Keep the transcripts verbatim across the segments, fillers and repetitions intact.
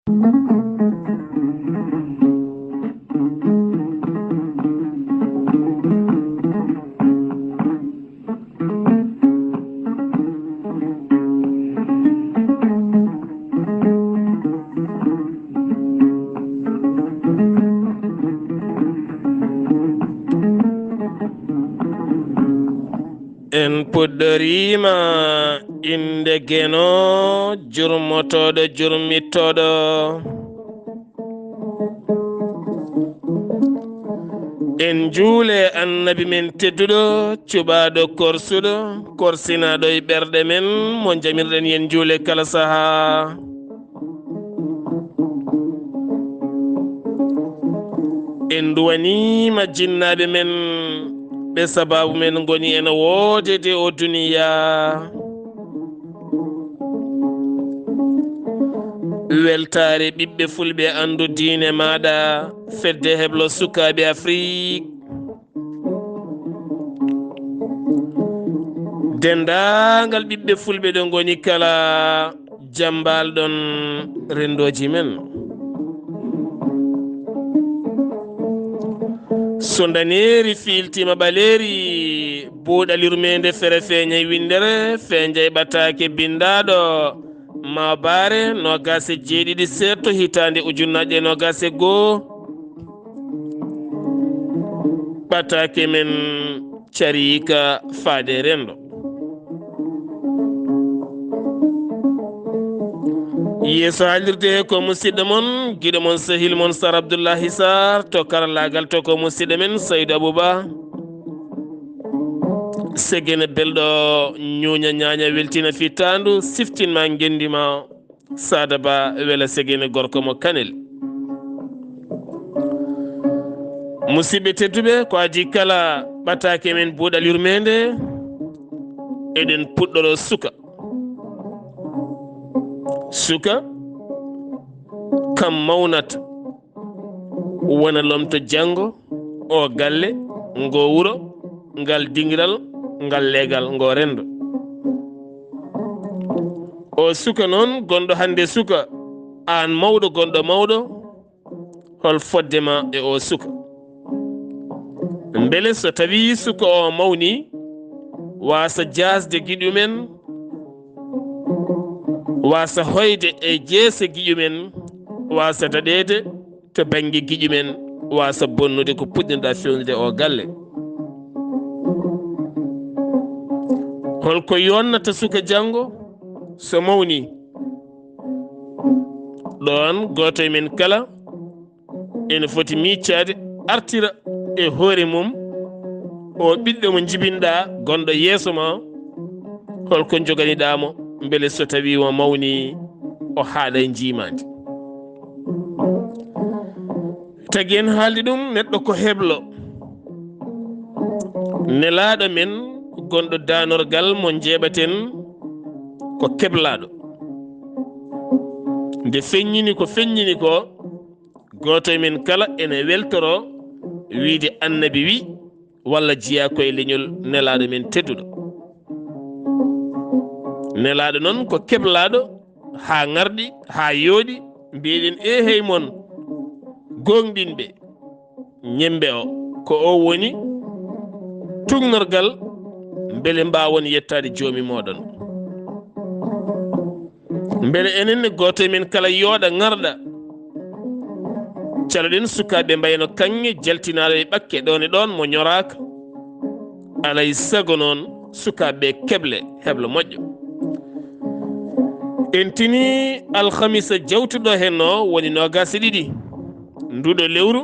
En puɗɗoriima innde Geno, jurmotooɗo, jurmittooɗo. En njuule Annabi men tedduɗo, cuɓaaɗo korsuɗo, korsinaaɗo e ɓerɗe men, mo jamirɗen yen njuule kala sahaa. En nduwaniima jinnaaɓe men, ɓe sabaabu men ngoni ena woodede o duniyaa. Weltaare ɓiɓɓe fulɓe, anndu diine maaɗa, fedde heblo sukaaɓe Afrik. Denndaangal ɓiɓɓe fulɓe ɗo ngoni kala, jambalɗon renndooji men. So ndaneeri fiiltiima ɓaleeri, buuɗal yurmeende fere feeñay winndere, feeñay ɓataake binndaaɗo, Maabaare noogaas e jeeɗiɗi seeɗto hitaande ujunnaaje noogaas e goo. Ɓataake men cariika faade renndo. Yeeso haalirde ko musidɗo mon, giɗo mon, sehil mon, Sar Abdullahi Sar, to karallaagal to ko musidɗo men, Saydu Abuba. Segene belɗo, ñuuña ñaaña, weltina fittaandu, siftin ma, ngenndi ma, Saada Ba, wela segene gorko mo Kanel. Musidɓe tedduɓe, ko adii kala ɓataake men buuɗal yurmeende, eɗen puɗɗoro suka. Suka kam mawnata, wona lomto janngo, o galle, ngo wuro, ngal dingiral, ngal leegal, ngo renndo. O suka noon, gonɗo hannde suka, aan mawɗo, gonɗo mawɗo, hol fodde ma e o suka? Mbele so tawii suka o mawni, waasa jaasde giƴumen, waasa hoyde e jeese giƴumen, waasa daɗeede to bannge giƴumen, waasa bonnude ko puɗɗinɗa fewnude o galle? Holko yonnata suka janngo so mawni? Ɗoon gooto e men kala ene foti miicaade, artira e hoore mum, o ɓiɗɗo mo njibinɗa, gonɗo yeeso ma, holko joganiɗa mo, mbele so tawi o mawni, o haaɗa e njiimaandi. Tagi en haaldi ɗum, neɗɗo ko heblo. Nelaaɗo men gonɗo danorgal mo njeeɓaten ko keblaaɗo. Nde feññini ko feññini ko, gooto e men kala ene weltoro wiide Annabi wi, walla jiyaa koye leñol Nelaaɗo men tedduɗo. Nelaaɗo noon ko keblaaɗo haa ŋarɗi, haa yooɗi, mbiyeɗen, eehey mon gooŋɗinɓe, ñembe o, ko o woni tuugnorgal, mbele mbaawon yettaade Joomi mooɗon. Mbele enen ne, gooto e men kala yooɗa, ŋarɗa. Caloɗen sukaaɓe mbayno kaŋŋe, jaltinaaɗo e ɓakke ɗoon e ɗoon mo ñoraaka. Alay sago noon, sukaaɓe keble heblo moƴƴo. En tini alhamisa jawtuɗo heen o, woni noogaas e ɗiɗi nduɗo lewru.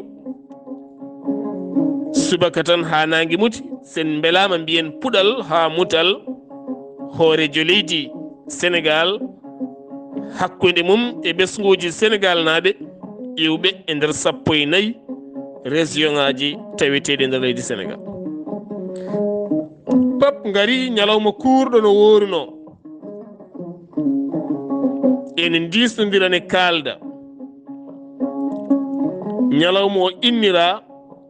Subaka tan haa naange muti, sen mbelaama mbiyen puɗal haa mutal, hooreejo leydi Senegaal, hakkunde mum e ɓesnguuji Senegaalnaaɓe iwɓe e nder sappo e nayi région ŋaaji taweteeɗi e nder leydi Senegaal. Pap ngari ñalawma kuurɗo no woorunoo. Ene ndiisnondira, ne kaalda. Ñalawma o innira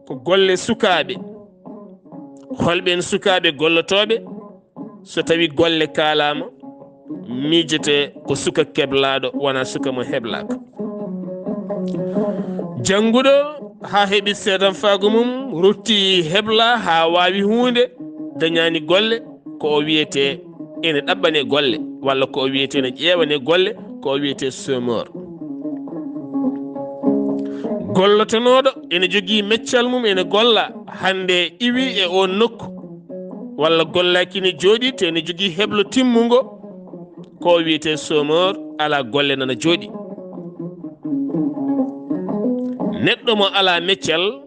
ko golle sukaaɓe. Holɓen sukaaɓe gollotooɓe? So tawi golle kaalaama, miijete ko suka keblaaɗo, wona suka mo heblaaka. Jannguɗo haa heɓi seedanfaagu mum, rutti hebla haa waawi huunde, dañaani golle, ko o wiyetee ene ɗaɓɓanee golle, walla ko o wiyetee ene ƴeewanee golle, ko o wiyetee chômeur. Gollotonooɗo ene jogii meccal mum, ene golla, hannde iwi e oon nokku, walla gollaaki ne jooɗii, te ene jogii heblo timmungo, ko o wiyetee chômeur, alaa golle nana jooɗii. Neɗɗo mo alaa meccal,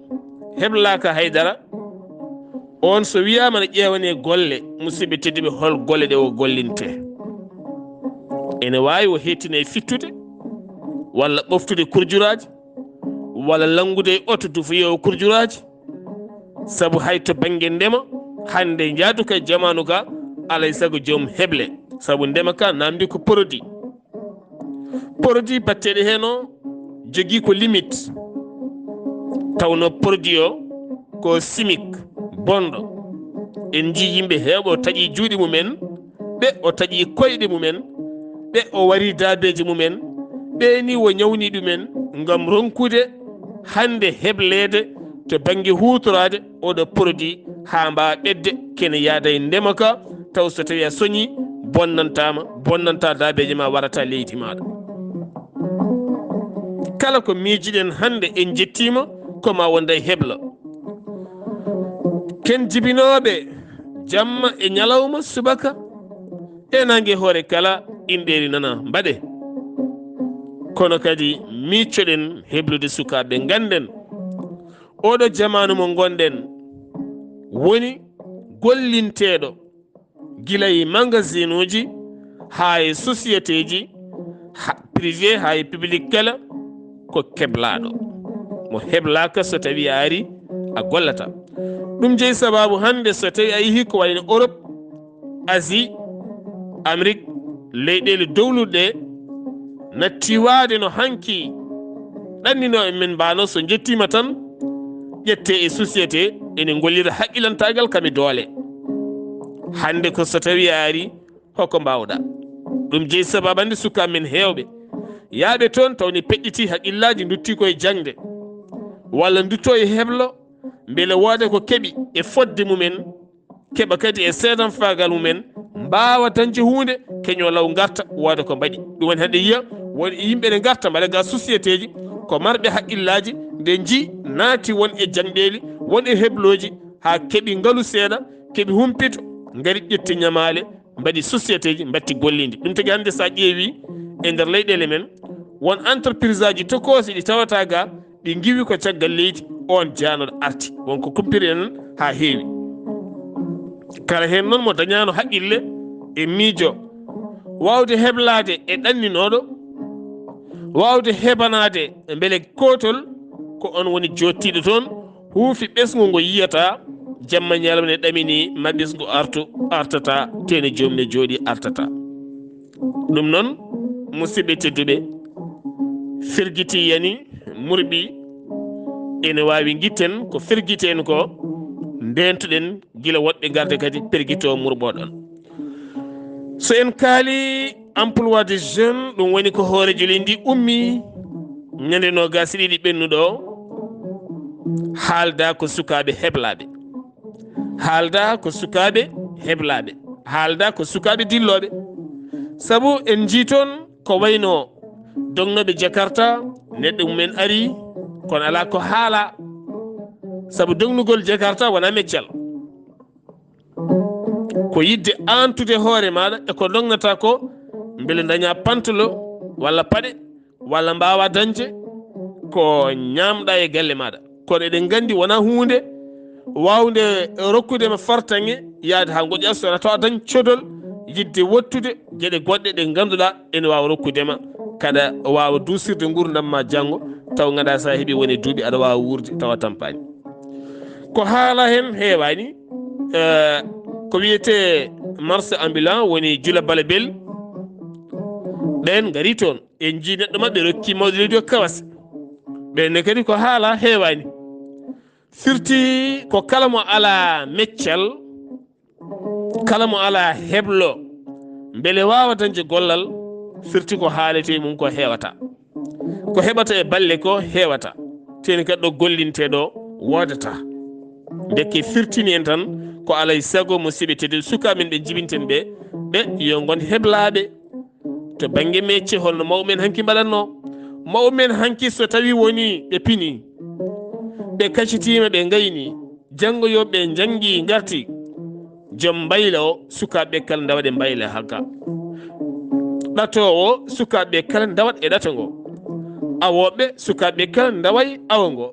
heblaaka haydara, on so wiyaama ne ƴeewanee golle, musidɓe tedduɓe, hol golle ɗe o gollintee? Ene waawi o hettine e fittude, walla ɓoftude kurjuraaji, walla lanngude e oto dufoyeewo kurjuraaji, sabu hay to bannge ndema, hannde njaadu ka e jamaanu ka, alay sago joom heble, sabu ndema ka naamndi ko produit. Produit batteɗe heen o jogii ko limite, tawno produit o ko chimique, bonɗo. En njii yimɓe heewɓe o taƴi juuɗe mumen, ɓe o taƴi koyɗe mumen, ɓe o wari daabeeji mumen, ɓe ni o ñawni ɗumen ngam ronkude hannde hebleede to bannge huutoraade oɗo produit haa mbaawa ɓetde kene yaada e ndema ka, taw so tawii a soñii, bonnantaa ma, bonnantaa daabeeje ma, warataa leydi maaɗa. Kala ko miijiɗen hannde, en njettiima, ko ma wonda e heblo. Ken jibinooɓe jamma e ñalawma, subaka e naange, hoore kala inɗeeri nana mbaɗe. Kono kadi miiccoɗen heblude sukaaɓe, ngannden oɗo jamaanu mo ngonɗen woni gollinteeɗo gila e magasinuuji haa e sosiyeteeji, ha, privé haa e public kala, ko keblaaɗo. Mo heblaaka, so tawii a ari, a gollata. Ɗum jeyi sababu hannde so tawii a yehi ko wayno Europe, Asie, Amérique, leyɗeele dowluɗe ɗe, natti waade no hanki ɗanninooɓe men mbaano, so njettiima tan, ƴette e société ene ngollira haqqilantaagal kam e doole. Hannde ko so tawii a ari, hoko mbaawɗa? Ɗum jeyi sababu hannde sukaaɓe men heewɓe yaaɓe toon, taw ne peƴƴiti haqqillaaji, nduttii ko e jaŋde, walla nduttoo e heblo, mbele wooda ko keɓi e fodde mumen, keɓa kadi e seedanfaagal mumen, mbaawa dañde huunde, keñoo law ngarta, wooda ko mbaɗi. Ɗum woni hannde yiya, won e yimɓe ne ngarta, mbaɗa ga sociétéji, ko marɓe haqqillaaji, nde nji naati won e jaŋɗeeli, won e heblooji, haa keɓi ngalu seeɗa, keɓi humpito, ngari ƴetti ñamaale, mbaɗi sociétéji, mbatti golliindi. Ɗum tagi hannde so a ƴeewi e nder leyɗeele men, won entreprise aji tokoosi ɗi tawata ga, ɗi ngiwi ko caggal leydi on jaanoɗo arti. Won ko kumpiri en haa heewi. Kala heen noon mo dañaano haqqille e miijo, waawde heblaade e ɗanninooɗo, waawde hebanaade mbele kootol, ko on woni jottiiɗo toon, huufi ɓesngu ngo yiyata, jamma ñalawma ne ɗamini, ma ɓesngu artu, artata, te ne joom ne jooɗi, artata. Ɗum noon, musidɓe tedduɓe, fergiti yani, murɓi, ene waawi ngitten ko fergiten ko, ndeentuɗen gila woɗɓe ngarde kadi pergito murɓoɗon. So en kaali emploi des jeunes, ɗum woni ko hooreejo leydi ndi ummi ñande noogaas e ɗiɗi ɓennuɗo, haalda ko sukaaɓe heblaaɓe. Haalda ko sukaaɓe heblaaɓe. Haalda ko sukaaɓe dillooɓe. Sabu en njii toon ko wayno dognooɓe Jakarta, neɗɗo mumen ari, kono alaa ko haala. Sabu dognugol Jakarta wonaa meccal. Ko yiɗde aantude hoore maaɗa e ko ndognataa ko, mbele ndañaa pantalo walla paɗe, walla mbaawa dañde ko ñaamɗa e galle maaɗa. Kono eɗen nganndi wonaa huunde waawnde rokkude ma fartaŋŋe yaade haa ngoƴa, so wonaa taw a dañ codol yiɗde wottude geɗe goɗɗe ɗe ngannduɗaa ene waawa rokkude ma, kaɗa waawa duusirde nguurndam ma janngo, taw nganndaa so a heɓi woni duuɓi aɗa waawa wuurde tawa tampaani. Ko haala heen heewaani, eh, ko wiyetee marché ambulant woni jula balabel, ɓeen ngari toon. En njii neɗɗo maɓɓe rokki mawɗo leydi o kawas. Ɓeen ne kadi ko haala heewaani. Firti ko kala mo alaa meccal, kala mo alaa heblo, mbele waawa dañde gollal, firti ko haaletee mum ko heewata. Ko heɓata e balle ko heewata. Teni kadi ɗo gollintee ɗo woodata. Ndekke firtini en tan ko alay sago mo siɓe teddude sukaaɓe men ɓe jibinten ɓe, ɓe yo ngon heblaaɓe to bannge mecce holno mawɓe men hanki mbaɗatno. Mawɓe men hanki so tawi woni ɓe pini, ɓe kacitiima, ɓe ngayni, janngo yo ɓe njanngi ngarti. Joom mbayla o, sukaaɓe kala ndawat e mbayla hagga. Ɗatoowo, sukaaɓe kala ndawat e ɗato ngo. Awooɓe, sukaaɓe kala ndaway awo ngo.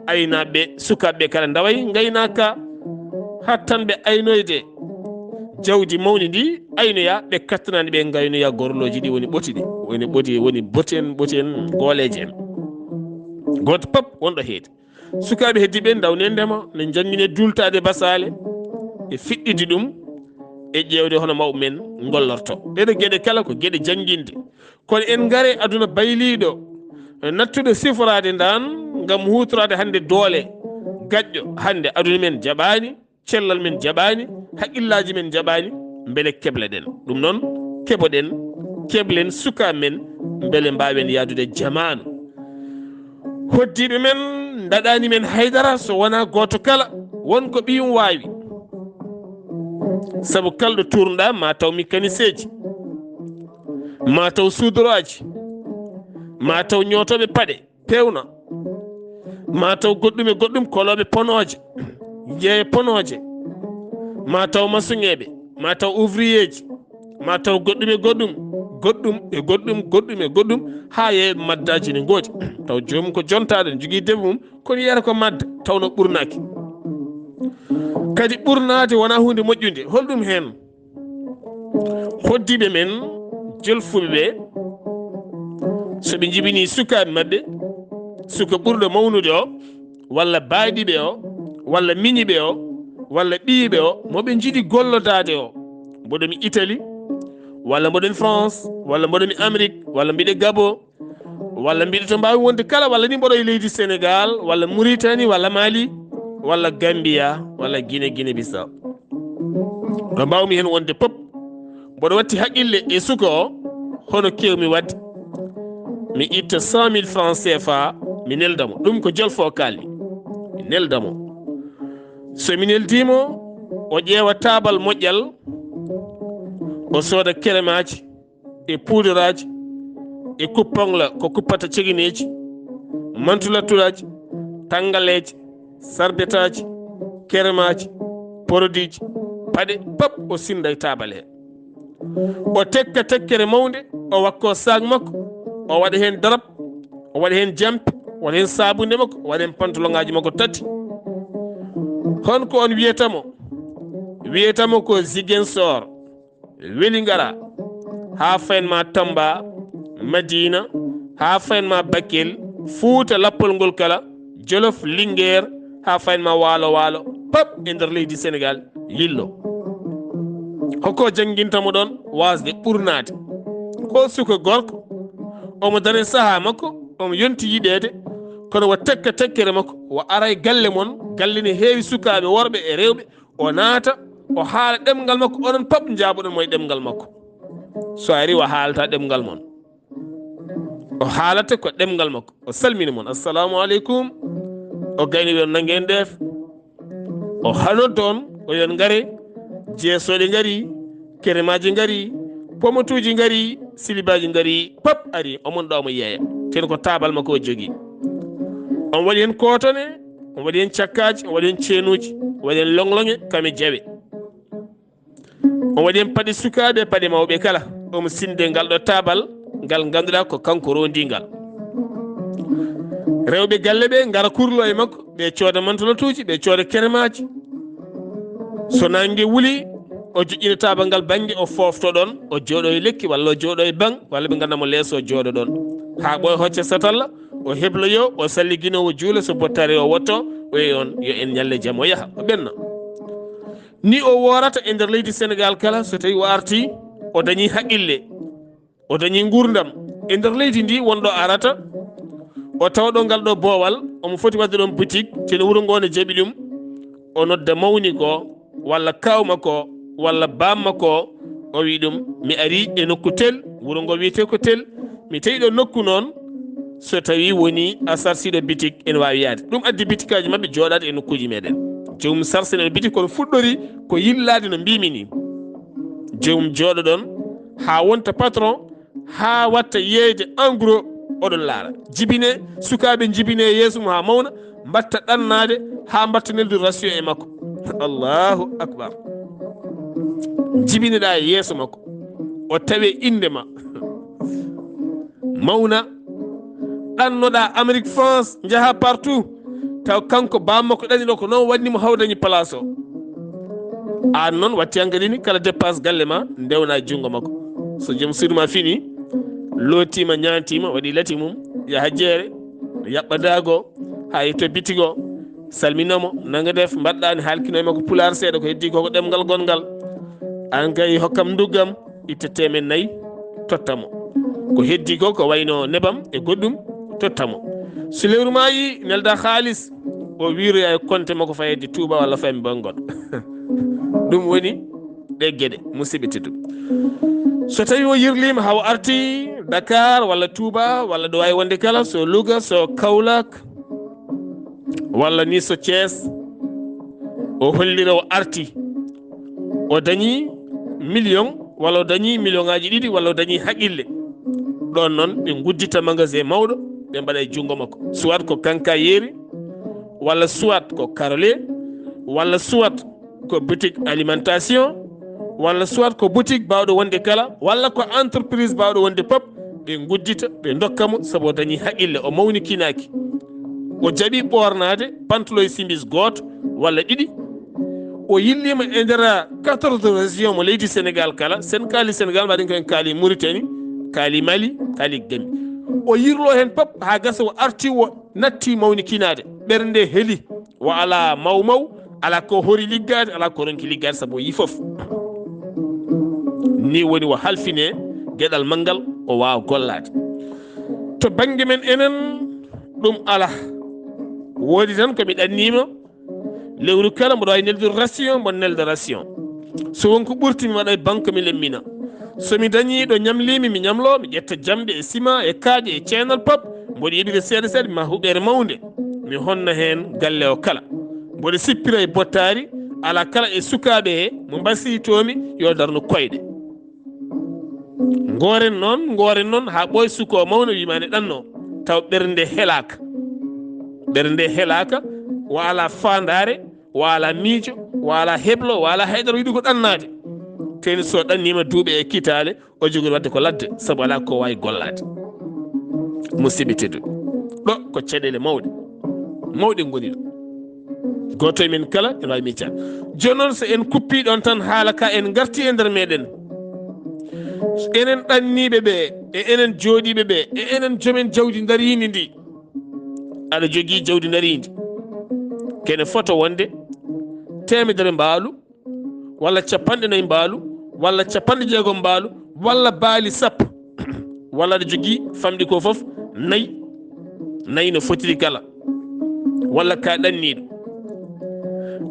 Aynaaɓe, sukaaɓe kala ndaway ngaynaaka. Hattanɓe aynoyde jawdi mawni ndi, aynoya, ɓe kattanaani ɓe ngaynoya gorlooji ɗi woni ɓoti ɗi. Woni ɓoti, woni boten, boten, gooleeje en. Gooto pop wonɗo heedi. Sukaaɓe heddiiɓe ndawni e ndema, ne njanngine duultaade basaale, e fiɗɗidi ɗum, e ƴeewde hono mawɓe men ngollorto. Ɗeɗo geɗe kala ko geɗe jannginde. Kono en ngare aduna bayliiɗo, nattuɗo siforaade ndan ngam huutoraade hannde doole gaƴƴo. Hannde aduna men jaɓaani, cellal men jaɓaani, haqqillaaji men jaɓaani, mbele kebleɗen. Ɗum noon, keɓoɗen, keblen sukaaɓe men, mbele mbaawen yahdude jamaanu. Hoddiiɓe men ndaɗaani men haydara so wonaa gooto kala, won ko ɓiyum waawi. Sabu kala ɗo tuurnuɗaa, ma taw mécaniseeji, ma taw suudoraaji, ma taw ñootooɓe paɗe, peewna, ma taw goɗɗum e goɗɗum, kolooɓe ponooje, jeeye ponooje, ma taw masuŋeeɓe, ma taw ouvriyeeji, ma taw goɗɗum e goɗɗum, goɗɗum e goɗɗum, goɗɗum e goɗɗum, haa yeeɓe maddaaji ne ngoodi. Taw joomum ko jontaaɗo, ne jogii defu mum, kono yiyata ko madda, taw no ɓurnaaki. Kadi ɓurnaade wonaa huunde moƴƴunde. Holɗum heen? Hoddiiɓe men, jolfuɓe ɓe, so ɓe njibinii sukaaɓe maɓɓe, suka ɓurɗo mawnude o, walla baayɗiɓe o, walla miñiɓe o, walla ɓiyiɓe o, mo ɓe njiɗi gollodaade o, mboɗo mi Italie, walla mboɗo mi France, walla mboɗo mi Amérique, walla mbiɗo Gabon, walla mbiɗo to mbaawi wonde kala, walla ni mboɗo e leydi Sénégal, walla Mauritanie, walla Mali, walla Gambia, walla Guinée, Guinée Bissau. Ɗo mbaawmi heen wonde pop, mboɗo watti haqqille e suka o, hono keewmi waɗde. Mi itta cent mille francs C F A, mi nelda mo. Ɗum ko jolfo kaalmi. Mi nelda mo. So mi neldii mo, o ƴeewa taabal moƴƴal, o sooda keremaaji, e puudaraaji, e kuppongla ko kuppata cegineeji, mantulatturaaji, tanngaleeje, sarbetaaji, keremaaji, porodiiji, paɗe, pop o sinnda e taabal he. O tekka tekkere mawnde, o wakko saak makko, o waɗa heen darap, o waɗa heen jampi, o waɗa heen saabunde makko, o waɗa heen pantoloŋaaji makko tati. Hon ko on wiyata mo? Wiyata mo ko Ziguinchor. Weli ngara, haa fayin ma Tamba, Madina, haa fayin ma Bakel, Fuuta lappol ngol kala, Jolof, Lingeer, haa fayin ma Waalo, Waalo, pop e nder leydi Senegaal, yillo. Hoko jannginta mo ɗoon waasde ɓurnaade? Ko suka gorko, omo dane sahaa makko, omo yonti yiɗeede, kono wa tekka tekkere makko, wa ara e galle mon, galle ne heewi sukaaɓe worɓe e rewɓe, o naata, o haala ɗemngal makko, onon pop njaaboɗon mo e ɗemngal makko. So ari, o haalata ɗemngal mon. O haalata ko ɗemngal makko. O salmini mon. "Assalamu aleykum." O gayni ɓe, "On nangee ndeef?" O hanoddo on, o yon ngare, jeesooɗe ngari, keremaaji ngari, pomotuuji ngari, silibaaji ngari, pop ari, omon ɗo omo yeeya. Ten ko taabal makko o jogii. On waɗi hen kootone, on waɗi hen cakkaaji, on waɗi hen ceenuuji, on waɗi hen loŋloŋe, kame jawe. On waɗi hen paɗe sukaaɓe, paɗe mawɓe kala. Omo sinde ngal ɗo taabal, ngal ngannduɗaa ko kanko rondi ngal. Rewɓe galle ɓe ngara kurlo e makko, ɓe cooda mantolotuuji, ɓe cooda keremaaji. So naange wuli, o joƴƴina taabal ngal bannge, o foofto ɗon, o jooɗo e lekki, walla o jooɗo e baŋ, walla ɓe ngannda mo leeso, o jooɗo ɗon. Haa ɓooya, hocca satalla, o hebloyo, o salligino, o juula, so bottare o wotto, o e on, yo en ñalle jam, o yaha, o ɓenna. Ni o worata e nder leydi Senegaal kala, so tawi o arti, o dañi haqqille, o dañi nguurndam. E nder leydi ndi wonɗo arata, o tawa ɗo ngal ɗo boowal, omo foti waɗde ɗon boutique, tene wuro ngo ne jaɓi ɗum, o nodda mawni ko, walla kawma ko, walla bamma ko, o wi ɗum, "Mi ari e nokku tel, wuro ngo wiyetee ko tel, mi tawi ɗo nokku noon, So tawi woni a sarsiɗo bitik, ene wawi yaade. Ɗum addi bitikaaji maɓɓe jooɗaade e nokkuuji meɗen. Joomum sarsina bitik kono fuɗɗori ko yillaade no mbimi ni. Joomum jooɗoɗon haa wonta patron, haa watta yeeyde en gros, oɗon laara. Jibine, sukaaɓe jibine yeeso mum haa mawna, mbatta ɗannaade, haa mbatta neldu ratio e makko. Allahu akbar. Jibinoɗa e yeeso makko. O tawe innde ma. Mawna, ɗannoɗa Amérique, France, njaha partout. Taw kanko bammakko ɗanniɗo ko noon waɗni mo haw dañi place o. Aan noon watti hankadi ni kala dépense galle ma ndewna e junngo makko. So joom suudu ma fini, lootiima, ñaantiima, waɗi lati mum, yaha jeere, yaɓɓa daago, haa yetto bitigo, salminamo, nanga def, mbaɗɗani, haalkino e makko pulaar seeɗa, ko heddi ko ko ɗemngal gonngal. Aan kay hokkam nduggam, itta teemen nayi, totta mo. Ko heddi ko, ko wayno nebam e goɗɗum, totta mo. So lewru maayi, nelda haalis, o wiiroya e konte makko fayde Touba walla fayde Bangot. Ɗum woni ɗe geɗe, musidɓe tedduɓe. So tawi o yirlima haa o arti Dakar walla Touba walla ɗo wawi wonde kala, so Louga, so Kaolack, walla ni so Thiès, o hollira o arti, o dañi million, walla o dañi million ngaji ɗiɗi, walla o dañi haqqille. Ɗon noon ɓe guddita magasin mawɗo, ɓe mbaɗa e junngo makko. Soit ko quincaillerie, walla soit ko carreleur, walla soit ko boutique alimentation, walla soit ko boutique bawɗo wonde kala, walla ko entreprise bawɗo wonde pop, ɓe guddita, ɓe dokka mo, sabu o dañi haqqille, o mawnikinaaki. O jaɓi ɓoornaade pantalon e simis gooto walla ɗiɗi. O yillima e nder quatorze région mo leydi Sénégal kala, sen kaali Sénégal, mbaɗen ko en kaali Mauritanie, kaali Mali, kaali Gambie. O yirlo heen pop haa gasa o arti, o natti mawnikinaade. Ɓernde heli, o alaa maw maw, alaa ko hori liggaade, alaa ko ronki liggaade, sabu o yii fof. Ni woni o halfine geɗal manngal, o waawa gollaade. To bannge men enen, ɗum alaa. Woodi tan ko mi ɗanniima, lewru kala mboɗo wawi neldude ration, mboɗo nelda ration. So won ko ɓurti, mi waɗa e banque, mi lemmina. So mi dañi ɗo ñamlimi, mi ñamlo, mi ƴetta jamɗe e ciment e kaaƴe e ceenal pop, mboɗo yeɓira seeɗa seeɗa, mi maha huɓeere mawnde, mi honna heen galle o kala. Mboɗo sippira e bottaari, ala kala e sukaaɓe he mo mbasiytomi yo darnu koyɗe. Ngoren noon, ngoren noon haa ɓooy, suko mawna, wima ne ɗanno, taw ɓernde helaaka. Ɓernde helaaka, o ala faandaare, o ala miijo, o ala heblo, o ala haydara, o yiɗi ko ɗannaade. Teni so ɗannima duuɓe e kitaale, o jogori wadde ko ladde, sabu ala ko wawi gollaade. Musidɓe tedduɓe, ɗo ko caɗeele mawɗe, mawɗe ngoni ɗo. Gooto e men kala ene wawi miccaade. Jooni noon, so en kuppi ɗon tan haala ka, en garti e nder meɗen. Enen ɗanniiɓe ɓe, e enen jooɗiiɓe ɓe, e enen joomen jawdi darindi ndi. Aɗa jogii jawdi darindi. Kene foto wonde teemedere mbaalu, walla capanɗe nayi mbaalu, walla capanɗe jeegom mbaalu, walla baali sappo, walla aɗa jogii famɗi ko fof nayi, nayi no fotiri kala, walla ka ɗanniiɗo.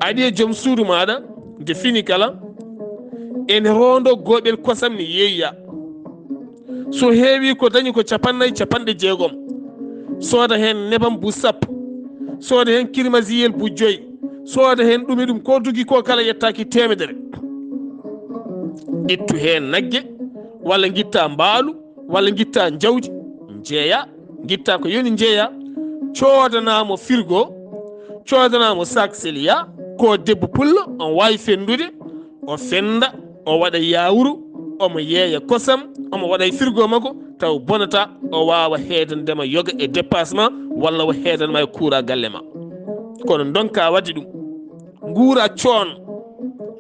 Aɗa e joom suudu maaɗa, nde fini kala, ene roondo gooɓel kosam ne yeeya. So heewi ko dañi ko capannayyi, capanɗe jeegom. Sooda heen nebam bu sappo. Sooda heen kirmasiyel bu joyi. Sooda heen ɗum e ɗum, ko dugi ko kala yettaaki teemedere. Ittu heen nagge, walla ngitta mbaalu, walla ngitta jawdi, njeeya, ngitta ko yoni njeeya, coodana mo frigo, coodana mo sac seliya, ko debbo pullo, on waawi fenndude, o fennda, o waɗa yaawuru, omo yeeya kosam, omo waɗa e frigo makko, taw bonata, o waawa heedandema yoga e dépassement, walla o heedanma e kuura galle ma. Kono ndonka waɗde ɗum, nguura coon,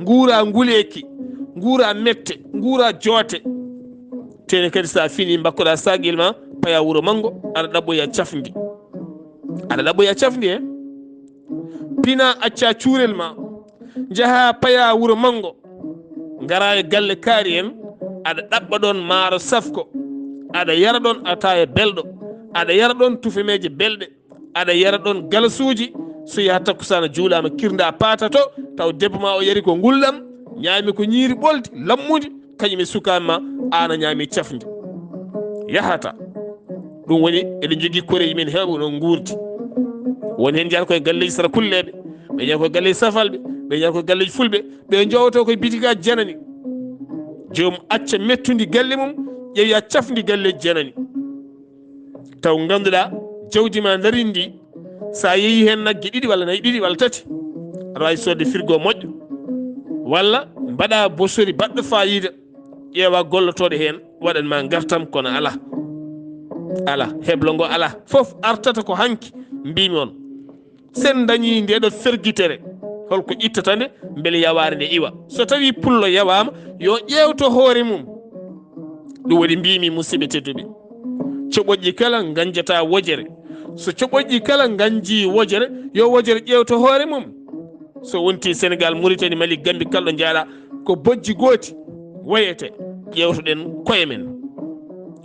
nguura nguleeki, nguura mette, nguura joote. Tene kadi sa fini mbakkoɗa saagel ma, paya wuro manngo, aɗa ɗaɓɓoya cafndi. Aɗa ɗaɓɓoya cafndi, e? Pina acca cuurel ma, njaha paya wuro manngo, ngara e galle kaari en, aɗa ɗaɓɓa ɗon maaro safko, aɗa yara ɗon ataaya belɗo, aɗa yara ɗon tufemeeje belɗe, aɗa yara ɗon galasuuji, so yaha takkusaana juulaama, kirnda paata to, taw debbo ma o yari ko ngulɗam, ñaami ko ñiiri ɓoldi, lammundi, kañum e sukaaɓe ma, aan a ñaami cafndi. Yahata. Ɗum woni eɗen njogii koreeji men heewɓe no nguurdi. Won heen njahata koye galleeji sara kulleeɓe, ɓe njahata koye galleeji safalɓe, ɓe njahata koye galleeji fulɓe, ɓe njowata koye bitikaaji janani. Joomum acca mettundi galle mum, ƴeewa cafndi galleeji janani. Taw ngannduɗaa jawdi ma ndarin ndi, so a yehi heen nagge ɗiɗi walla nayi ɗiɗi walla tati, aɗa waawi soodde frigo moƴƴo, walla mbaɗa bosori baɗɗo faayiida, ƴeewa gollotooɗo heen, waɗan ma ngartam, kono alaa. Alaa, heblo ngo alaa. Fof artata ko hanki, mbimi on. Sen dañi nde ɗo fergitere, holko ittata nde, mbele yawaare nde iwa? So tawi pullo yawaama, yo ƴeewto hoore mum. Ɗum waɗi mbimi, musidɓe tedduɓe, coɓoƴƴi kala nganjata wojere. So coɓoƴƴi kala nganji wojere, yo wojere ƴeewto hoore mum. So wonti Senegal, Mauritanie, Mali, Gambie, kala ɗo njaaɗa, ko bojji gooti wayete. Ƴeewtoɗen koye men.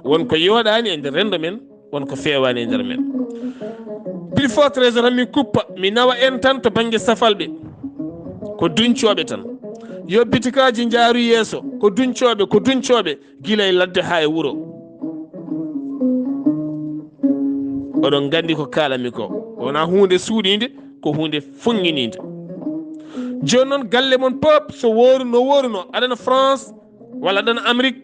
Won ko yooɗaani e nder renndo men, won ko feewaani e nder men. Plus fort trésor, mi kuppa, mi nawa en tan to bannge safalɓe. Ko duñcooɓe tan. Yo bitikaaji njaaru yeeso, ko duñcooɓe, ko duñcooɓe, gila e ladde haa e wuro. Oɗon nganndi ko kaalami ko wonaa huunde suuɗiinde, ko huunde fuŋŋiniinde. Jooni noon, galle mon pop, so wooru no wooruno, aɗana France, walla aɗana Amérique,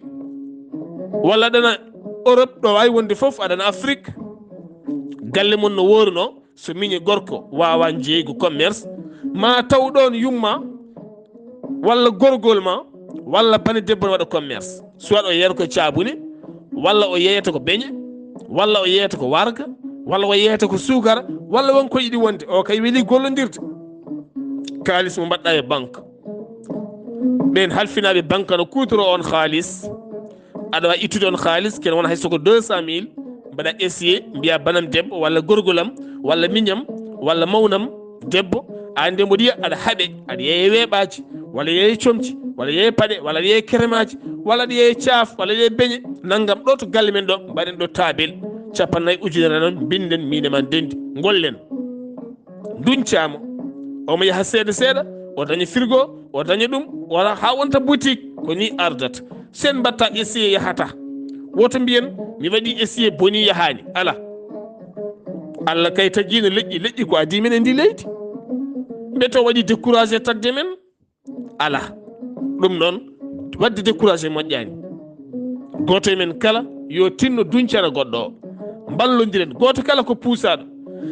walla aɗana Europe, ɗo waawi wonde fof, aɗana Afrique, galle mon no wooruno, so miñe gorko waawaa jeeygu commerce, ma taw ɗoon yumma, walla gorgol ma, walla bane debbo ne waɗa commerce. Soit o yeeyata ko caabune, walla o yeeyata ko beñe, walla o yeeyata ko warga, walla o yeeyata ko suukara, walla won ko yiɗi wonde. O kay weli gollondirde. Kaalis mo mbaɗɗa e banque. Ɓeen halfinaaɓe banque no kuutoro on kaalis. Aɗa waawi ittude on kaalis, kene wona hay so ko deux cent mille, mbaɗa essayé, mbiya banam debbo, walla gorgolam, walla miñam, walla mawnam debbo, aan nde mboɗo yiya aɗa haɓe, aɗa yeeye weeɓaaji, walla yeeye comci, walla yeeye paɗe, walla aɗa yeeye keremaaji, walla aɗa yeeye caaf, walla aɗa yeeye beñe, nanngam ɗo to galle men ɗo, mbaɗen ɗo taabel, cappanɗe nayi ujunere noon, mbinden miin e ma ndenndi, ngollen. Duñcaama. Omo yaha seeɗa seeɗa, o daña frigo, o daña ɗum, wala haa wonta boutique, ko ni ardata. Sen mbatta essayé yahata. Woto mbiyen, mi waɗi essayé boni yahaani. Ala. Allah kay tagiino leƴƴi, leƴƴi ko adii men e ndi leydi. Mbete o waɗi découragé tagde men? Ala. Ɗum noon, waɗde découragé moƴƴaani. Gooto e men kala yo tinno duñcana goɗɗo o. Mballondiren, gooto kala ko puusaaɗo.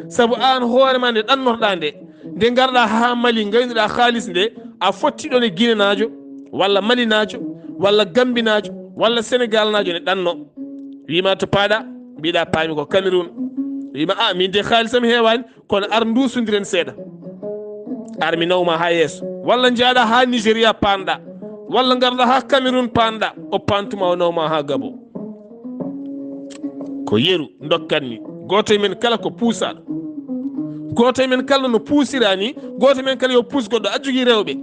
Sabu aan hoore ma nde ɗannorɗaa nde, nde ngarɗaa haa Mali, ngaynuɗaa kaalis nde, a fotti ɗoon e Ginenaajo, walla Malinaajo, walla Gambinaajo, walla Senegaalnaajo ne ɗanno. Wiima to paaɗa, mbiɗa paami ko Cameroun. Wiima, a, min de kaalis am heewaani, kono ar nduusundiren seeɗa. Ar mi nawma haa yeeso. Walla njaaɗa haa Nigeria paanɗa. Walla ngarɗa haa Cameroun paanɗa. O paantuma o nawma haa Gabo. Ko yeru ndokkanmi. Gooto e men kala ko puusaaɗo. Gooto e men kala no puusira ni. Gooto e men kala yo puus goɗɗo. A jogii rewɓe.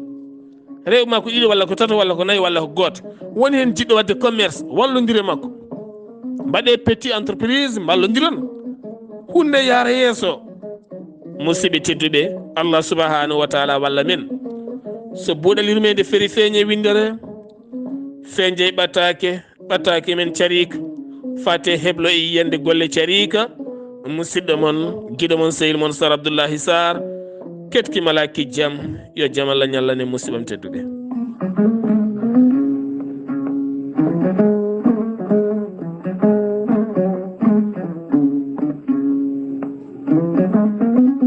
Rewɓe ma ko ɗiɗo walla ko tato walla ko nayi walla ko gooto. Woni heen jiɗɗo waɗde commerce, wallondire makko. Mbaɗe petit entreprise, mballondiron. Huunde yaara yeeso. Musidɓe tedduɓe, Allah subhanahu wa taala walla men. So buuɗal yurmeende feri feeñe winndere, feeñe ɓataake, ɓataake men cariika, fate heblo e yiyande golle cariika, musidɗo mon, giɗo mon, sehil mon, Sar Abdullahi Sar, ketki malaki jam, yo jam Allah ñallane musidɓam tedduɓe.